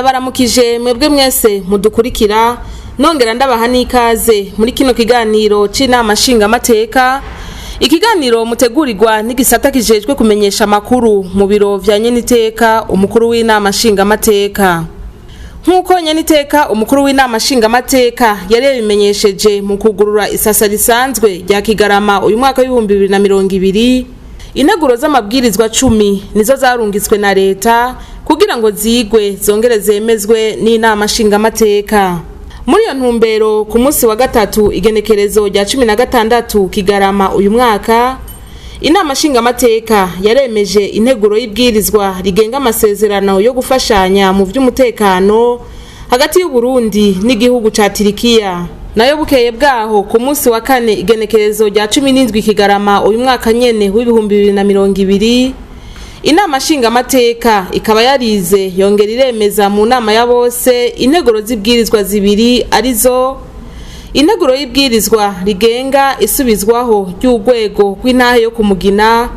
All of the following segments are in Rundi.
Ndabaramukije mwebwe mwese mudukurikira, nongera ndabaha n'ikaze muri kino kiganiro c'inama nshingamateka, ikiganiro mutegurirwa n'igisata kijejwe kumenyesha amakuru mu biro vya nyeniteka umukuru w'inama nshingamateka. Nk'uko nyeniteka umukuru w'inama nshingamateka yari yabimenyesheje mu kugurura isasa risanzwe rya Kigarama uyu mwaka w'2020, integuro z'amabwirizwa 10 nizo zarungitswe na leta kugira ngo zigwe zongere zemezwe n'inama nshingamateka. Muri iyo ntumbero, ku munsi wa gatatu igenekerezo rya 16 Kigarama uyu mwaka, inama nshingamateka yaremeje integuro y'ibwirizwa rigenga amasezerano yo gufashanya mu vy'umutekano hagati y'Uburundi n'igihugu ca Tirikiya. Nayo bukeye bwaho, ku munsi wa kane igenekerezo rya 17 Kigarama uyu mwaka nyene w'2020, inama nshingamateka ikaba yarize yongera iremeza mu nama ya bose integuro z'ibwirizwa zibiri, arizo integuro y'ibwirizwa rigenga isubizwaho ry'urwego rw'intahe yo kumugina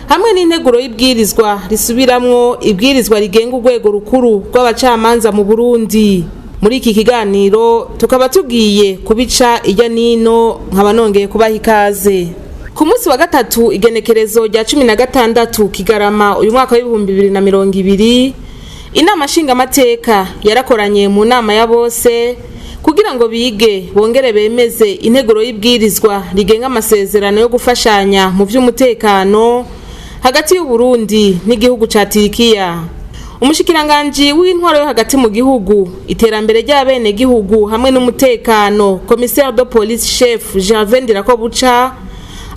hamwe n'integuro y'ibwirizwa risubiramwo ibwirizwa rigenga urwego rukuru rw'abacamanza mu Burundi. Muri iki kiganiro tukaba tugiye kubica ijya nino, nkaba nongeye kubaha ikaze. Ku munsi wa gatatu igenekerezo rya 16 Kigarama uyu mwaka w'2020, inama nshingamateka yarakoranye mu nama ya bose kugira ngo bige bongere bemeze integuro y'ibwirizwa rigenga amasezerano yo gufashanya mu vy'umutekano hagati y'Uburundi n'igihugu ca Tirikiya. Umushikiranganji w'intwaro yo hagati mu gihugu, iterambere ry'abenegihugu hamwe n'umutekano, commissaire de police chef Gervais Ndirakobuca,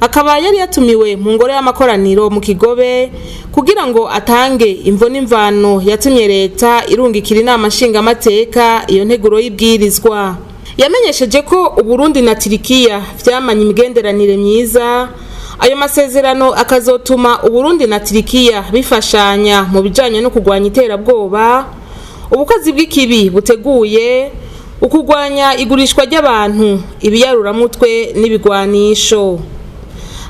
akaba yari yatumiwe mu ngoro y'amakoraniro mu Kigobe kugira ngo atange imvo n'imvano yatumye leta irungikira inama nshingamateka iyo nteguro y'ibwirizwa. Yamenyesheje ko Uburundi na Tirikiya vyamanye imigenderanire myiza, ayo masezerano akazotuma Uburundi na Tirikiya bifashanya mu bijanye no kurwanya iterabwoba, ubukozi bw'ikibi buteguye, ukugwanya igurishwa ry'abantu, ibiyaruramutwe n'ibigwanisho,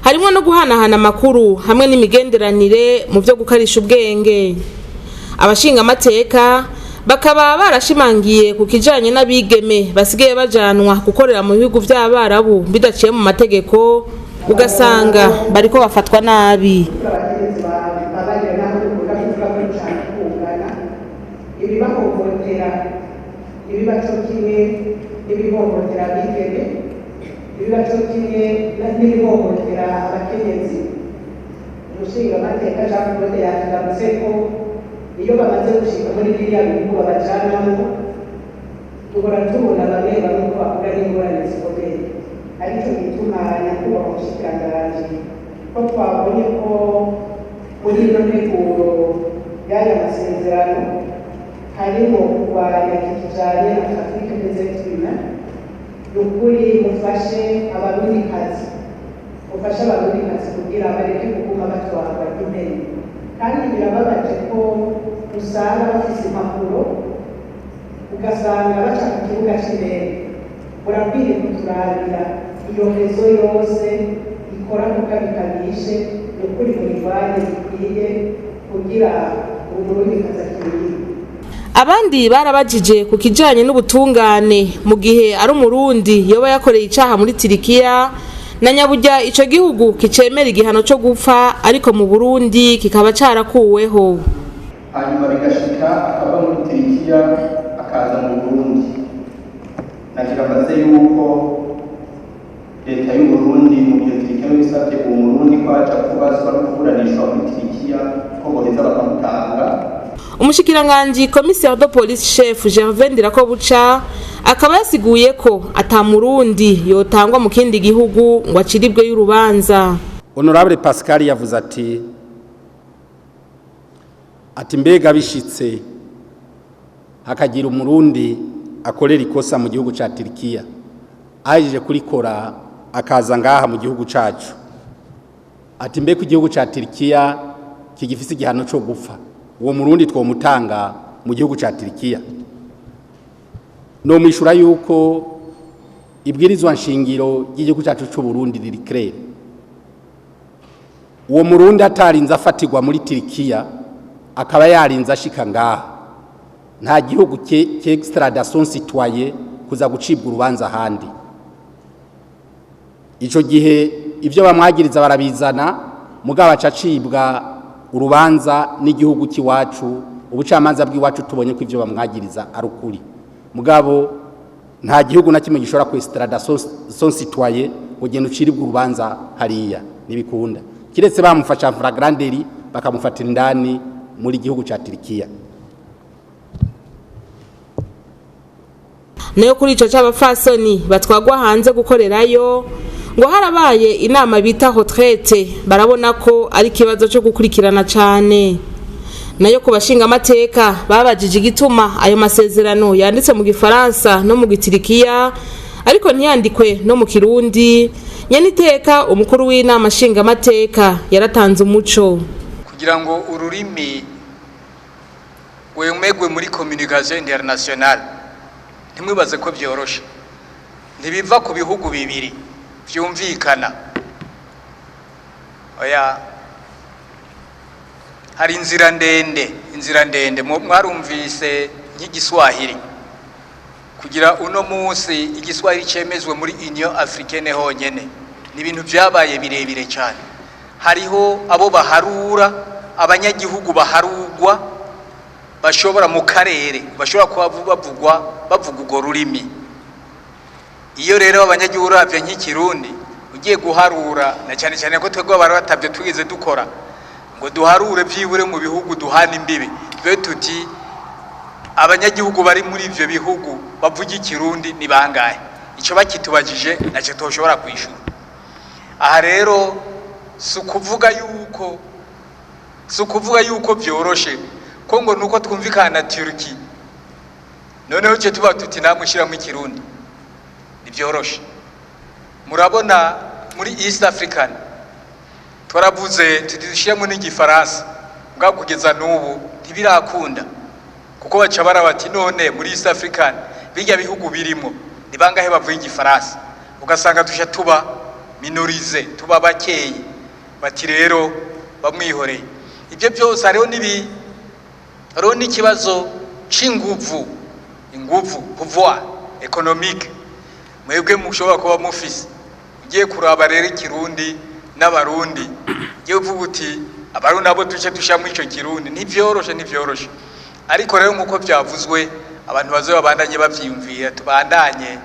harimo no guhanahana amakuru hamwe n'imigenderanire mu byo gukarisha ubwenge. Abashingamateka bakaba barashimangiye ku kijanye n'abigeme basigaye bajanwa gukorera mu bihugu vy'Abarabu bidaciye mu mategeko, ugasanga bariko bafatwa nabi. Abakenyezi babagira naho dukunda kuvuga ko dushaka kungana, ibibahohotera ibiba co kimwe n'ibihohotera abigeme, ibiba co kimwe n'ibihohotera abakenyezi. Umushingamateka Jean Claude yatugarutse ko iyo bamaze gushika muri biriya bihugu babajanamwo, duhora tubona bamwe bamwe ko bahura n'ingorane zikomeye. Aricyo gituma, nyakubahwa mushikiranganji, ko twabonye ko muri ino nteguro y'aya masezerano harimo kurwanya iki kijanye na trafic des êtres humains, ni ukuri mufashe Abarundikazi, mufashe Abarundikazi kugira bareke kuguma batwarwa nk'impene. Kandi birababaje ko usanga bafise impapuro, ugasanga baca ku kibuga c'indege. Murakwiye kuturabira iyo réseau yose ikora kuko bikabishe, ni ukuri muyirwanye bikwiye kugira Umurundikazi akingirwe. Abandi barabajije ku kijanye n'ubutungane mu gihe ari Umurundi yoba yakoreye icaha muri Tirikiya, na nyaburya ico gihugu kicemera igihano co gupfa, ariko mu Burundi kikaba carakuweho. Hanyuma bigashika akava muri Tirikiya akaza mu Burundi, nagira mbaze yuko leta y'Uburundi, mu gihe Tirikiya bisabye uwo Murundi ko aja kubazwa no kuburanishwa muri Tirikiya, ko boheza bakamutanga. Umushikiranganji commissaire de police chef Gervais Ndirakobuca akaba yasiguye ko ata Murundi yotangwa mu kindi gihugu ngo aciribwe y'urubanza. Honorable Pascal yavuze ati mbega bishitse hakagira Umurundi akorera ikosa mu gihugu ca Turikiya, ahejeje kurikora akaza ngaha mu gihugu cacu, ati mbega igihugu ca Turikiya kigifise igihano co gupfa, uwo Murundi twomutanga mu gihugu ca Turikiya? No mwishura yuko ibwirizwa nshingiro ry'igihugu cacu c'u Burundi riri clair. Uwo Murundi atarinze afatirwa muri Turikiya, akaba yarinze ashika ngaha. Nta gihugu cy'extrada son citoyen kuza gucibwa urubanza ahandi. Ico gihe ivyo bamwagiriza barabizana, mugabo acacibwa urubanza n'igihugu cy'iwacu, ubucamanza bw'iwacu tubonye ko ivyo bamwagiriza ari ukuri. Mugabo nta gihugu na kimwe gishobora kw'extrada son citoyen ngo genda uciribwe urubanza hariya, ntibikunda, kiretse bamufasha flagrant délit bakamufatira indani muri gihugu ca Turikiya. Nayo kuri ico c'abafasoni batwagwa hanze gukorerayo, ngo harabaye inama bita retraite, barabona ko ari ikibazo cyo gukurikirana cane. Nayo ku bashinga amateka babajije igituma ayo masezerano yanditse mu Gifaransa no mu Gitirikiya ariko ntiyandikwe no mu Kirundi, nyeniteka umukuru w'inama nshingamateka yaratanze umuco. Kugira ngo ururimi wemegwe muri communication internationale, ntimwibaze ko byoroshe, ntibiva ku bihugu bibiri vyumvikana. Oya, hari inzira ndende, inzira ndende. Mwarumvise nk'igiswahili, kugira uno munsi igiswahili cemezwe muri Union Africaine honyene ni ibintu vyabaye birebire cyane. Hariho abo baharura, abanyagihugu baharugwa bashobora mu karere bashobora kuba bavuga urwo rurimi. Iyo rero abanyagihugu uravye nk'ikirundi ugiye guharura, na cyane cyane ko twebwe abari batavyo tugeze dukora ngo duharure vyibure mu bihugu duhana imbibi, twe tuti abanyagihugu bari muri ivyo bihugu bavuga ikirundi ni bangahe? Ico bakitubajije naco toshobora kwishura. Aha rero si ukuvuga yuko vyoroshe ko ngo nuko twumvikana na Turki noneho cyo tuba tuti namwe shiramo ikirundi, ntivyoroshe. Murabona muri East African twaravuze tuti n'igifaransa, mbwa kugeza n'ubu ntibirakunda, kuko baca barabati none muri East African bijya bihugu birimo ni bangahe bavuye igifaransa? Ugasanga tusha tuba minorize, tuba bakeyi, bati rero bamwihoreye. Ibyo byose hariho hariho n'ikibazo c'inguvu, inguvu pouvoir économique mwebwe mushobora kuba mufise. Ugiye kuraba rero ikirundi n'abarundi, ugiye uvuga uti abarundi nabo tuce tushamwe ico kirundi, ntivyoroshe, ntivyoroshe. Ariko rero nkuko byavuzwe, abantu bazo babandanye bavyiyumvira, tubandanye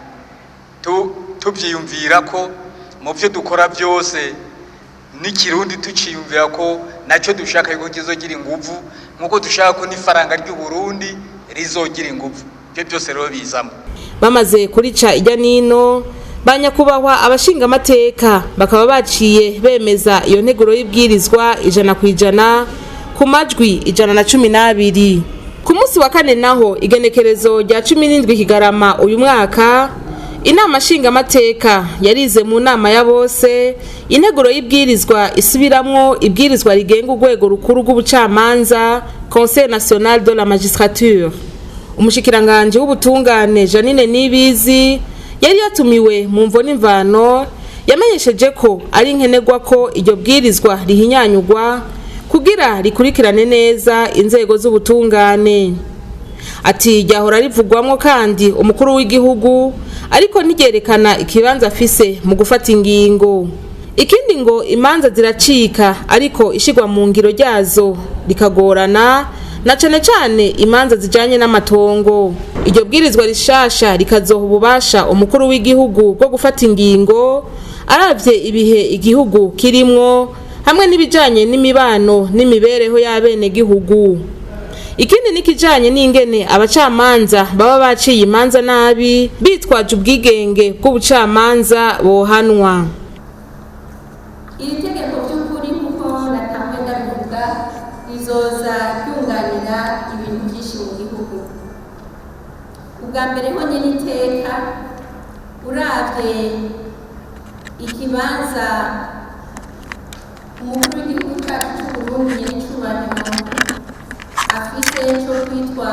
tuvyiyumvira ko mu byo dukora byose n'ikirundi tuciyumvira ko nacyo dushaka yuko kizogira inguvu, nkuko dushaka ko n'ifaranga ry'u Burundi rizogira inguvu. Ibyo byose rero bizamo. Bamaze kurica ijya nino, banyakubahwa abashinga amateka bakaba baciye bemeza iyo nteguro y'ibwirizwa 100% ku majwi 112. Ku munsi wa kane naho, igenekerezo rya 17 Kigarama uyu mwaka, inama nshingamateka yarize mu nama ya bose integuro y'ibwirizwa isubiramwo ibwirizwa rigenga urwego rukuru rw'ubucamanza, Conseil national de la magistrature. Umushikiranganje w'ubutungane Janine Nibizi yari yatumiwe mu mvo n'imvano, yamenyesheje ko ari nkenerwa ko iryo bwirizwa rihinyanyugwa kugira rikurikirane neza inzego z'ubutungane. Ati ryahora rivugwamwo kandi umukuru w'igihugu, ariko ntigerekana ikibanza afise mu gufata ingingo. Ikindi ngo imanza ziracika ariko ishigwa mu ngiro ryazo rikagorana, na cane cane imanza zijanye n'amatongo. Iryo bwirizwa rishasha rikazoha ububasha umukuru w'igihugu bwo gufata ingingo aravye ibihe igihugu kirimwo hamwe n'ibijanye n'imibano n'imibereho y'abenegihugu. Ikindi nikijanye n'ingene abacamanza baba baciye imanza nabi bitwaje ubwigenge bw'ubucamanza bohanwa. Iri tegeko by'ukuri nkuko natangwe ndabivuga rizoza ryunganira ibintu byinshi mu gihugu. Ubwa mbere ho nyine iteka uravye ikibanza umukuru w'igihugu cyacu cy'Uburundi nyir'icubahiro afise cyo kwitwa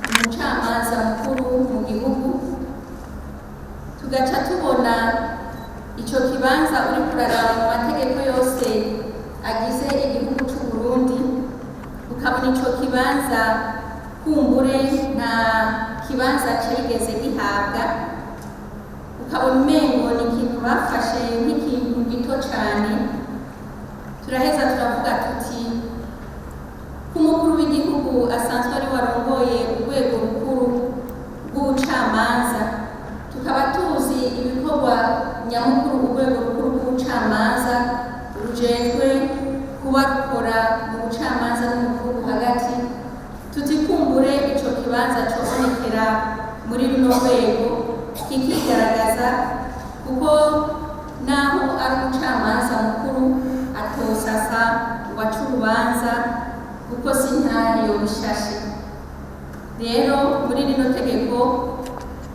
umucamanza mukuru mu gihugu, tugaca tubona ico kibanza uri kuraraba mu mategeko yose agize igihugu cy'u Burundi, ukabona ico kibanza Kumbure nta kibanza cigeze gihabwa, ukabona umengo ni ikintu bafashe nk'ikintu gito cane. Turaheza turavuga tuti ko umukuru w'igihugu asanzwe ari warongoye urwego rukuru rw'ubucamanza, tukaba tuzi ibikorwa nyamukuru urwego rukuru rw'ubucamanza rujejwe kuba rukora mu bucamanza no mu gihugu hagati, tutikumbure ico kibanza cobonekera muri runo rwego kikigaragaza, kuko naho ari umucamanza mukuru atosasa ngo ace urubanza, kuko si ntare yobishashe. Rero muri rino tegeko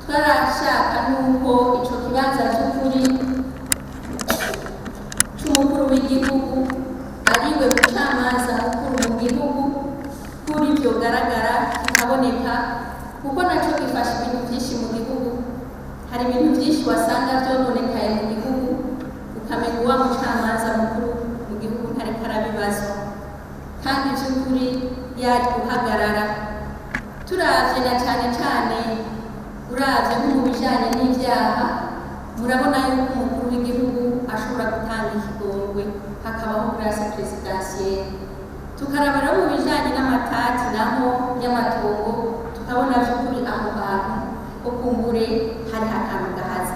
twarashaka nuko ico kibanza c'ukuri c'umukuru w'igihugu ariwe mucamanza mukuru mu gihugu kuri vyogaragara kikaboneka, kuko naco gifasha ibintu vyinshi mu gihugu. Hari ibintu vyinshi wasanga vyononekaye mu gihugu, ukamenya uwa mucamanza mukuru mu gihugu ntariko arabibazwa, kandi vy'ukuri yari guhagarara. Turavye na cane cane uravye nko mu bijanye n'ivyaha, murabona yuko umukuru w'igihugu ashobora gutanga ikigongwe hakabaho grâce présidentielle. Tukaraba rero mu bijanye n'amatati naho y'amatongo, tukabona vy'ukuri aho hantu ko kumbure hari akantu gahaze.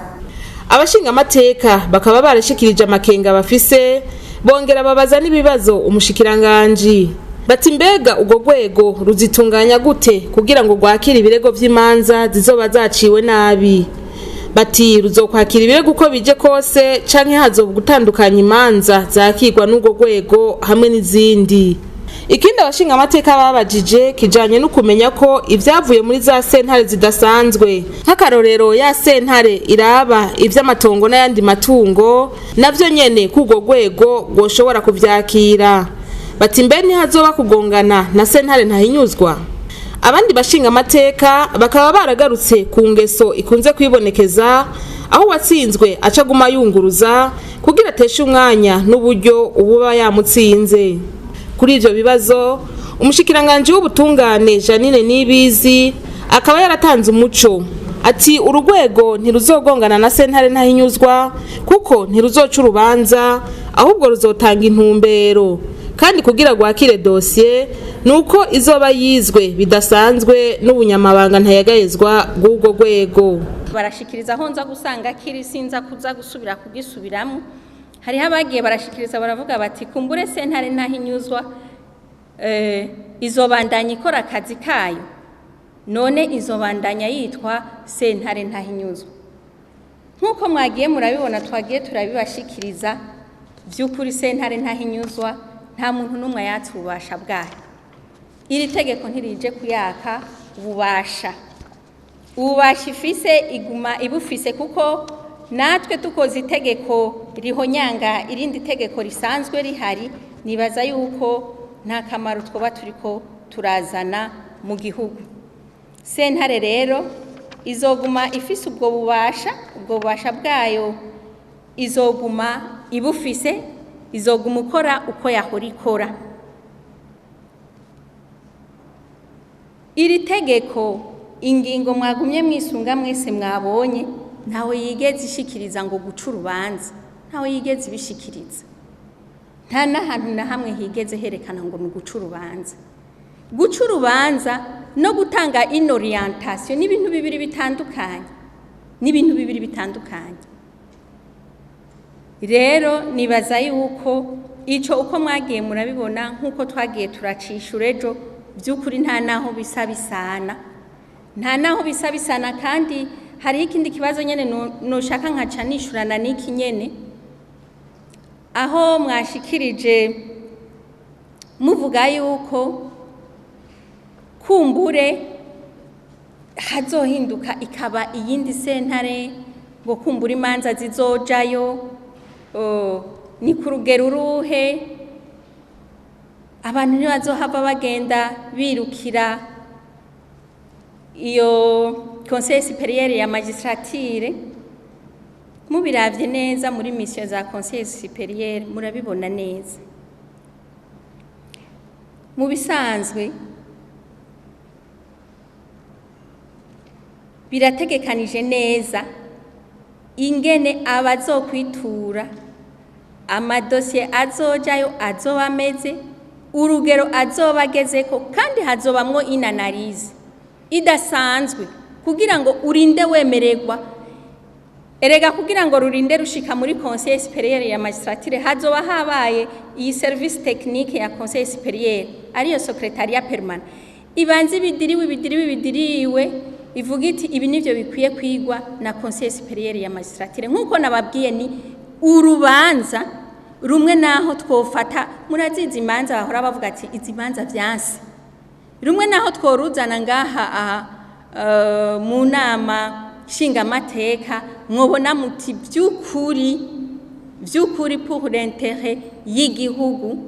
Abashingamateka bakaba barashikirije amakenga bafise, bongera babaza n'ibibazo umushikiranganji, bati mbega urwo rwego ruzitunganya gute kugira ngo rwakire ibirego vy'imanza zizoba zaciwe nabi? Bati ruzokwakira ibirego uko bije kose, canke hazoba gutandukanya imanza zakirwa n'urwo rwego hamwe n'izindi? Ikindi abashingamateka babajije kijanye no kumenya ko ivyavuye muri za sentare zidasanzwe, nk'akarorero ya sentare iraba ivy'amatongo n'ayandi matungo, navyo nyene k'urwo rwego rwoshobora kuvyakira. Bati mbe ntihazoba kugongana na sentare ntahinyuzwa? Abandi bashingamateka bakaba baragarutse ku ngeso ikunze kwibonekeza, aho uwatsinzwe aca aguma yunguruza kugira ateshe umwanya n'uburyo ububa yamutsinze. Kuri ivyo bibazo umushikiranganji w'ubutungane Janine Nibizi akaba yaratanze umuco, ati urugwego ntiruzogongana na sentare ntahinyuzwa, kuko ntiruzoca urubanza, ahubwo ruzotanga intumbero, kandi kugira rwakire dosiye nuko izoba yizwe bidasanzwe n'ubunyamabanga ntayagayezwa bw'ubwo rwego. Barashikiriza aho nza gusanga kiri, sinza kuza gusubira kugisubiramo. Hariho abagiye barashikiriza baravuga bati kumbure sentare ntahinyuzwa izobandanya ikora akazi kayo, none izobandanya yitwa sentare ntahinyuzwa. Nk'uko mwagiye murabibona, twagiye turabibashikiriza, by'ukuri sentare ntahinyuzwa nta muntu n'umwe yatse ububasha bwayo. Iri tegeko ntirije kuyaka ububasha, ububasha ifise iguma ibufise, kuko natwe tukoze itegeko rihonyanga irindi tegeko risanzwe rihari, nibaza yuko nta kamaro twoba turiko turazana mu gihugu. Sentare rero izoguma ifise ubwo bubasha, ubwo bubasha bwayo izoguma ibufise, izoguma ukora uko yahora ikora. Iri tegeko ingingo mwagumye mwisunga mwese mwabonye, ntawe yigeze ishikiriza ngo guca urubanza, ntawe yigeze ibishikiriza, nta n'ahantu na hamwe higeze herekana ngo ni guca urubanza. Guca urubanza no gutanga inorientation ni ibintu bibiri bitandukanye, ni ibintu bibiri bitandukanye. Rero nibaza yuko ico uko mwagiye murabibona, nkuko twagiye turacishura ejo, by'ukuri nta naho bisa bisana, nta naho bisa bisana. Kandi hariho ikindi kibazo nyene noshaka nkaca nishurana n'iki nyene, aho mwashikirije muvuga yuko kumbure hazohinduka ikaba iyindi sentare, ngo kumbure imanza zizojayo ni ku rugero uruhe, abantu ntibazohava bagenda birukira iyo Conseil supérieur ya magistrature. Mubiravye neza muri mission za Conseil supérieur murabibona neza. Mu bisanzwe Birategekanije neza ingene abazokwitura amadosiye azojayo azoba ameze, urugero azoba agezeko, kandi hazobamwo une analyse idasanzwe kugira ngo urinde wemererwa. Erega kugira ngo rurinde rushika muri Conseil supérieur ya magistrature, hazoba habaye iyi service technique ya Conseil supérieur, ariyo secrétariat permanent, ibanze ibidiriwe, ibidiriwe, ibidiriwe, ivuga iti: "Ibi nivyo bikwiye kwigwa na Conseil supérieur ya magistrature." Nkuko nababwiye, ni urubanza rumwe naho twofata, murazizi imanza bahora bavuga ati izi manza vyanse, rumwe naho tworuzana ngaha aha mu nama nshingamateka, mwobona muti by'ukuri by'ukuri, pour l'intérêt y'igihugu,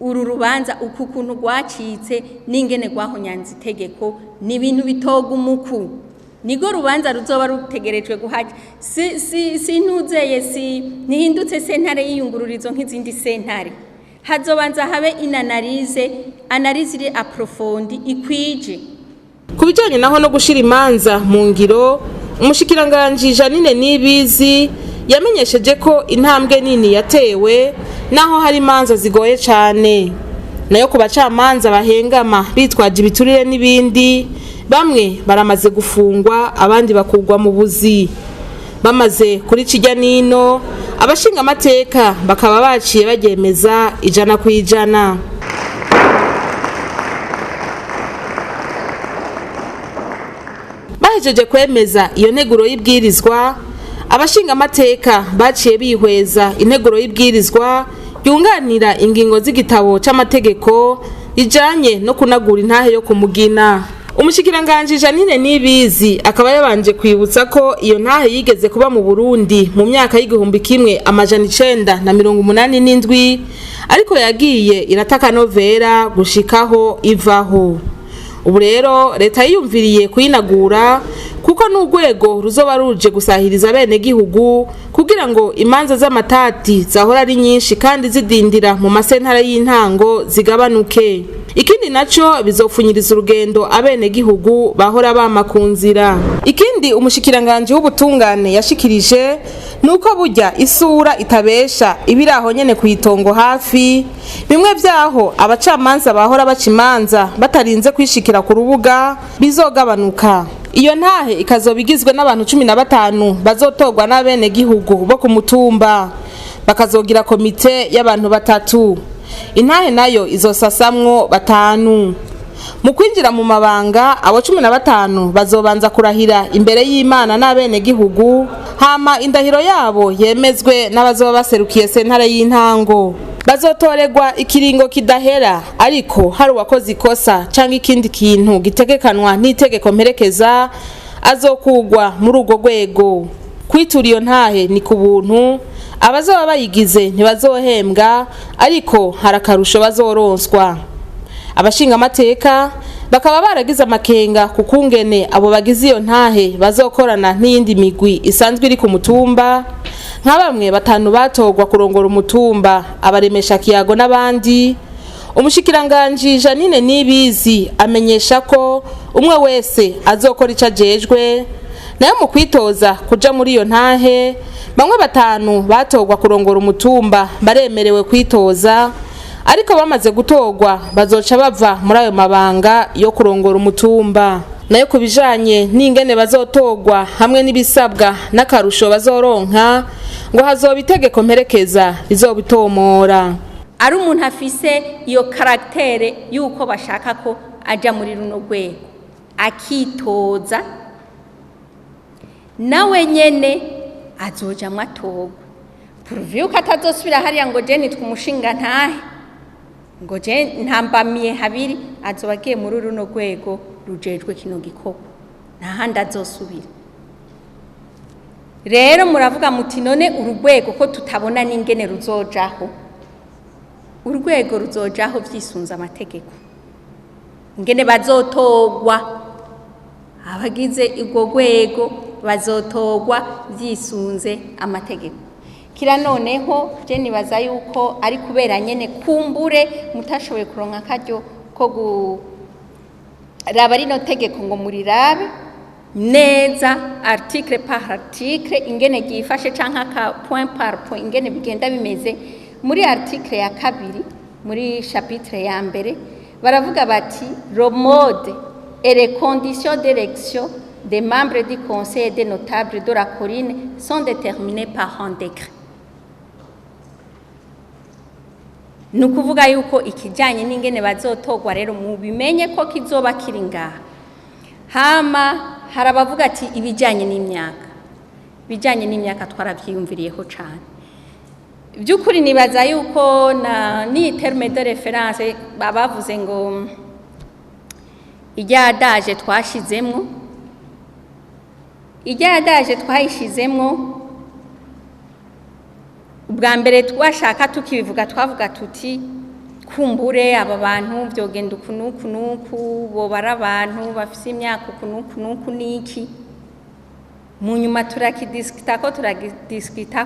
uru rubanza uku kuntu rwacitse n'ingene rwahonyanze itegeko ni ibintu bitoga umuku. Nigo rubanza ruzoba rutegerejwe guhaca. Si ntuzeye, si ntihindutse sentare y'iyungururizo nk'izindi sentare. Hazobanza habe une analyse iri approfondie, ikwije. Ku bijyanye naho no gushyira imanza mu ngiro, umushikiranganji Janine Nibizi yamenyesheje ko intambwe nini yatewe, naho hari imanza zigoye cyane. Nayo ku bacamanza bahengama bitwaje ibiturire n'ibindi, bamwe baramaze gufungwa, abandi bakugwa mu buzi. Bamaze kuri kijya nino, abashingamateka bakaba baciye baryemeza 100%. Bahejeje kwemeza iyo nteguro y'ibwirizwa, abashingamateka baciye bihweza integuro y'ibwirizwa yunganira ingingo z'igitabo c'amategeko rijanye no kunagura intahe yo kumugina. Umushikiranganji Janine Nibizi akaba yabanje kwibutsa ko iyo ntahe yigeze kuba mu Burundi mu myaka y'1987, ariko yagiye irataka novera gushikaho ivaho. Ubu rero leta yiyumviriye kuyinagura, kuko n'urwego ruzoba ruje gusahiriza bene gihugu kugira ngo imanza z'amatati zahora ari nyinshi kandi zidindira mu masentare y'intango zigabanuke. Ikindi naco, bizopfunyiriza urugendo abene gihugu bahora bama ku nzira. Ikindi umushikiranganji w'ubutungane yashikirije nuko burya isura itabesha, ibiri aho nyene kuyitongo hafi, bimwe vyaho abacamanza bahora baca imanza batarinze kwishikira ku rubuga bizogabanuka. Iyo ntahe ikazoba igizwe n'abantu 15 bazotorwa n'abene gihugu bo ku mutumba, bakazogira komite y'abantu batatu. Intahe nayo izosasamwo batanu. Mu kwinjira mu mabanga, abo 15 bazobanza kurahira imbere y'Imana n'abenegihugu, hama indahiro yabo yemezwe n'abazoba baserukiye sentare y'intango. Bazotorerwa ikiringo kidahera, ariko hari uwakoze ikosa canke ikindi kintu gitegekanwa n'itegeko mperekeza, azokugwa muri urwo rwego. Kwitura iyo ntahe ni ku buntu, abazoba bayigize ntibazohembwa, ariko hari akarusho bazoronswa. Abashingamateka bakaba baragize amakenga ku kungene abo bagize iyo ntahe bazokorana n'iyindi migwi isanzwe iri ku mutumba, nka bamwe batanu batorwa kurongora umutumba, abaremesha kiyago n'abandi. Umushikiranganji Janine Nibizi amenyesha ko umwe wese azokora ico ajejwe. Nayo mu kwitoza kuja muri iyo ntahe, bamwe batanu batorwa kurongora umutumba baremerewe kwitoza, ariko bamaze gutorwa bazoca bava muri ayo mabanga yo kurongora umutumba. Nayo ku bijanye n'ingene bazotorwa hamwe n'ibisabwa n'akarusho bazoronka, ngo hazoba itegeko mperekeza rizobitomora. Ari umuntu afise iyo caractère yuko bashaka ko aja muri runo rwego, akitoza, nawe nyene azojamwo atorwa, pourvu yuko atazosubira hariya ngo je nitwa umushinga ntahe, ngo je ntambamiye habiri. Azoba agiye muri runo rwego rujejwe kino gikorwa, nta handi azosubira. Rero muravuga muti: "None uru rwego ko tutabona n'ingene ruzojaho?" Urwego ruzojaho vyisunze amategeko, ingene bazotogwa. Abagize urwo rwego bazotogwa vyisunze amategeko. Kira noneho je nibaza yuko ari kubera nyene kumbure mutashoboye kuronka akaryo ko kuraba rino tegeko ngo murirabe. Neza article par article ingene gifashe, canke aka point par point ingene bigenda bimeze. Muri article ya kabiri, muri chapitre ya mbere, baravuga bati: "Le mode et les conditions d'élection des membres du conseil des notables de la colline sont déterminés par un décret." Ni ukuvuga yuko ikijyanye n'ingene bazotogwa rero mubimenye ko kizoba kiri ngaha. Hama hari abavuga ati ibijyanye n'imyaka twarabyiyumviriyeho cyane. By'ukuri nibaza yuko na n'iyi terme de référence bavuze ngo ijya twashizemwo, ijya twayishizemwo ubwa mbere twashaka tukibivuga, twavuga tuti kumbure aba bantu byogenda uku n'uku n'uku, boba ari abantu bafise imyaka uku n'uku n'uku n'iki. Mu nyuma turakidiscuta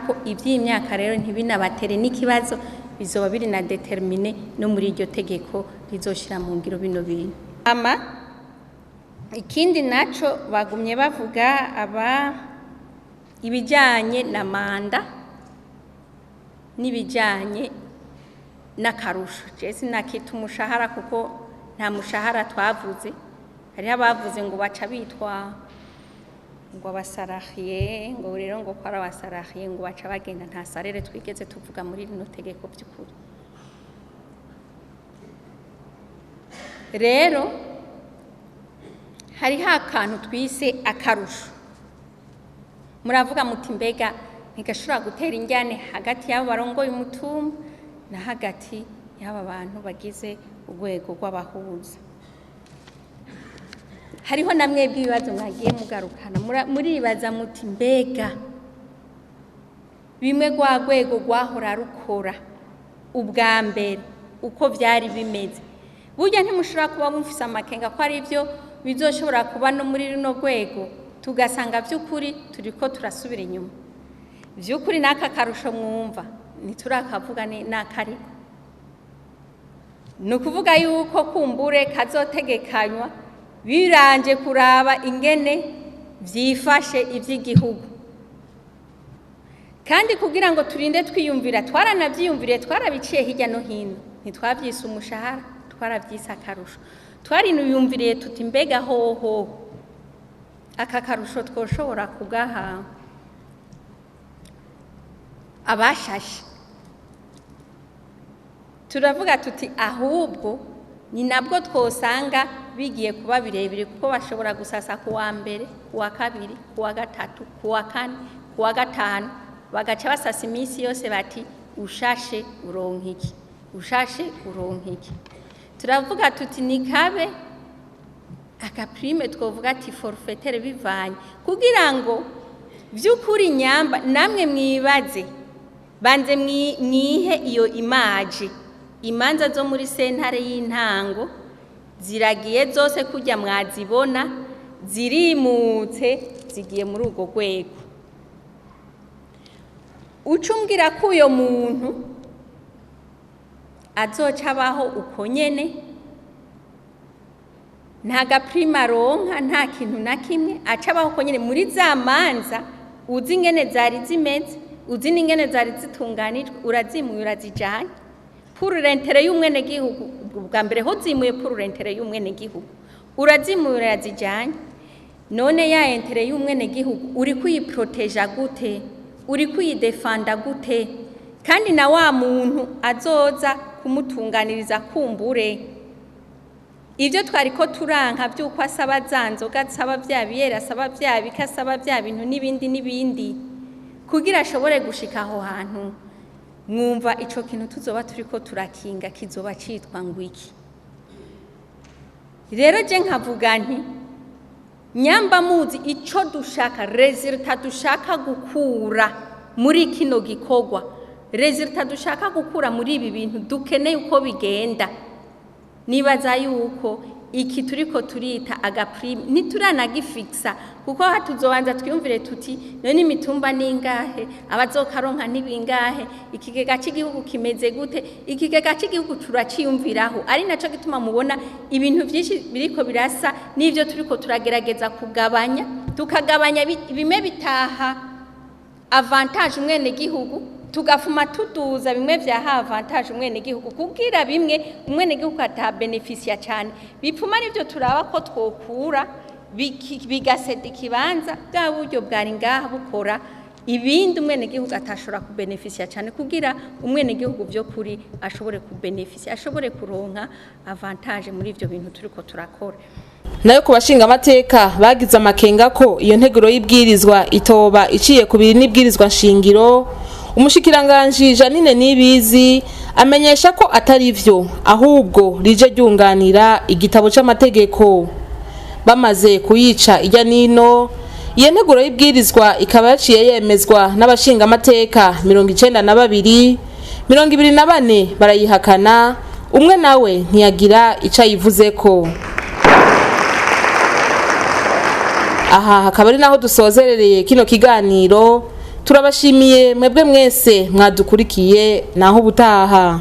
ko iby'imyaka rero ntibinabatere n'ikibazo, bizoba biri na déterminé no muri iryo tegeko rizoshira mu ngiro bino bintu. Ama ikindi naco bagumye bavuga aba ibijyanye na mandat n'ibijyanye n'akarusho. Je sinakita umushahara kuko nta mushahara twavuze. Hariho abavuze ngo baca bitwa ngo aba salariés, ngo rero ngo ko ari aba salariés ngo baca bagenda. Nta salaire twigeze tuvuga muri rino tegeko by'ukuri. Rero hariho akantu twise akarusho. Muravuga muti mbega ntigashobora gutera injyane hagati y'abo barongoye umutumba na hagati y'aba bantu bagize urwego rw'abahuza? Hariho na mwebwe ibibazo mwagiye mugarukana. Muribaza muti mbega bimwe rwa rwego rwahora rukora ubwa mbere uko byari bimeze, burya ntimushobora kuba mufise amakenga ko ari byo bizoshobora kuba no muri runo rwego, tugasanga by'ukuri turiko turasubira inyuma? By'ukuri n'aka karusho mwumva ntiturakavuga n'akariko. Ni ukuvuga yuko kumbure kazotegekanywa biranje kuraba ingene vyifashe ivy'igihugu. Kandi kugira ngo turinde twiyumvira, twaranavyiyumviriye, twarabiciye hirya no hino. Ntitwavyise umushahara, twaravyise akarusho. Twarinuyumviriye tuti mbega hoho aka karusho twoshobora kugaha abashashe? Turavuga tuti ahubwo ni nabwo twosanga bigiye kuba birebire, kuko bashobora gusasa ku wa mbere, ku wa kabiri, ku wa gatatu, ku wa kane, ku wa gatanu, bagaca basasa iminsi yose bati ushashe uronka iki, ushashe uronka iki. Turavuga tuti ni kabe aka prime twovuga ati forfaitaire, bivanye kugira ngo by'ukuri nyamba namwe mwibaze, banze mwihe iyo image. Imanza zo muri sentare y'intango ziragiye zose kujya mwazibona, zirimutse zigiye muri urwo rwego. Ucumbwira ko uyo muntu azoca abaho uko nyene, nta ga prime aronka, nta kintu na kimwe, aca abaho uko nyene muri za manza uzi ingene zari zimeze, uzi n'ingene zari zitunganijwe, urazimuye urazijanye pour l'intérêt y'umwenegihugu. Bwa mbere ho zimuye pour l'intérêt y'umwenegihugu, urazimuye urazijanye. None ya intérêt y'umwenegihugu uri kuyiproteja gute? Uri kuyidefanda gute? Kandi na wa muntu azoza kumutunganiriza, kumbure ibyo twari ko turanka by'uko asaba za nzoga, asaba bya biyeri, asaba bya bika, asaba bya bintu n'ibindi n'ibindi kugira ashobore gushika aho hantu, mwumva ico kintu tuzoba turiko turakinga kizoba citwa ngo iki? Rero je nkavuga nti nyamba muzi ico dushaka, résultat dushaka gukura muri kino gikorwa, résultat dushaka gukura muri ibi bintu dukeneye uko bigenda, nibaza yuko Iki turiko turita agaprime ntituranagifixa, kuko hatuzobanza twiyumvire tuti: none imitumba ningahe? Abazokaronka nibingahe? Ikigega cy'igihugu kimeze gute? Ikigega cy'igihugu turaciyumviraho, ari naco gituma mubona ibintu byinshi biriko birasa n'ivyo turiko turagerageza kugabanya, tukagabanya bimwe bitaha avantage umwene gihugu, tugafuma tuduza bimwe vyaha avantage umwene gihugu, kugira bimwe umwene gihugu atabenefisia cyane bipfuma. Nivyo turaba ko twokura bigaseda ikibanza bwa buryo bwari ngaha bukora ibindi umwene gihugu atashobora kubenefisia cyane, kugira umwene gihugu byo kuri ashobore kubenefisia, ashobore kuronka avantage muri ivyo bintu turiko turakora. Nayo ku bashingamateka bagize amakenga ko iyo nteguro y'ibwirizwa itoba iciye ku biri n'ibwirizwa nshingiro, umushikiranganji Janine Nibizi amenyesha ko atari vyo, ahubwo rije ryunganira igitabo c'amategeko. Bamaze kuyica ijya nino, iyo nteguro y'ibwirizwa ikaba yaciye yemezwa n'abashingamateka 92, 24 barayihakana, umwe nawe ntiyagira ico ayivuzeko. Aha hakaba ari naho dusozerereye kino kiganiro. Turabashimiye mwebwe mwese mwadukurikiye. Naho ubutaha.